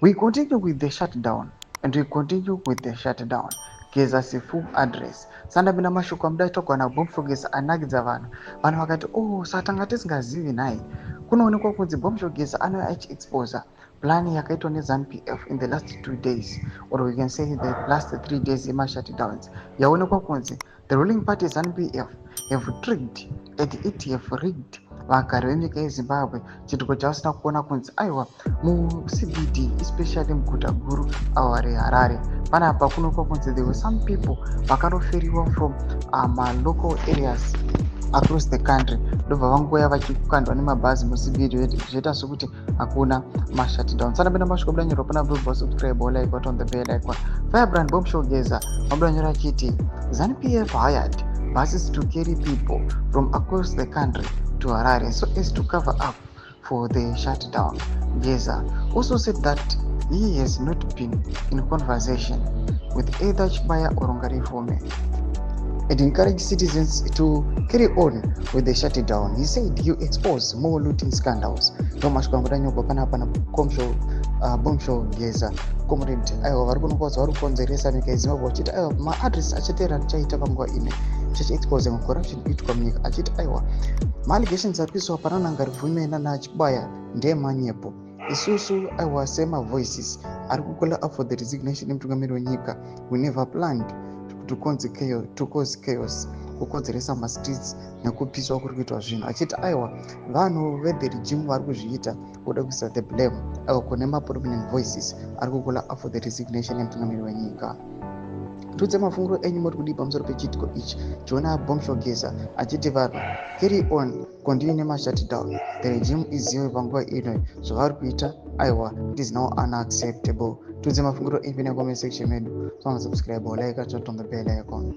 We continue with the shutdown and we continue with the shutdown. Geza's full address. Sandapinda mashoko amudaitogwa naBombshow Geza anakidza vanhu. Vanhu vakati, "Oh, satanga tisingazivi nhai." Kunoonekwa kunzi Bombshow Geza anouya achiexposa plan yakaitwa neZANU PF in the last 2 days, or we can say the last 3 days yemashutdowns. Yaonekwa kunzi the ruling party ZANU PF have tricked and it have rigged vagari venyika yeZimbabwe. Chiitiko chavasina kuona kunzi aiwa, muCBD, especially muguta guru ava reHarare panapa, kunoonekwa kunzi there were some people vakanoferiwa from malocal areas across the country, ndobva vangoya vachikandwa nemabhazi muCBD, zvoita sekuti hakuna mashutdown. Sanapinda masviko budanyorwa pana bva subscribe, like, on the bell icon. Firebrand Bombshow Geza mabudanyora achiti ZANU PF hired buses to carry people from across the country to Harare so as to cover up for the shutdown. Geza also said that he has not been in conversation with either Chibaya or Ngarivhume and encouraged citizens to carry on with the shutdown. He said he expose more looting scandals. Ndo mashoko angodanyorwa panapa naBombshow Bombshow Geza comrade. Aiwa, vari kunokwadza vari kukonzeresa nyika yeZimbabwe vachiti aiwa, maaddress achateera tichaita panguva ino chachiexpose corruption kuitwa munyika, achiti aiwa, maallegations ari kuiswa pana Ngarivhume nanaChibaya ndeemanyepo. Isusu aiwa, semavoices ari kucalla up for the resignation yemutungamiri wenyika, we never planned to cause chaos, kukonzeresa mastreets nekupiswa kuri kuitwa zvinhu, achiti aiwa, vanhu vethe regime vari kuzviita kuda kuisa the blame aiwa kune maprominent voices ari kucalla up for the resignation yemutungamiri wenyika. Tudze mafungiro enyu, muri kudii pamusoro pechiitiko ichi? Chiona Bombshow Geza achiti vanhu carry on, continue nemashutdown. The regime izive panguva ino zvavari kuita aiwa, it is now unacceptable. Tudze mafungiro enyu pine comment section medu. Subscribe, like, turn on the bell icon.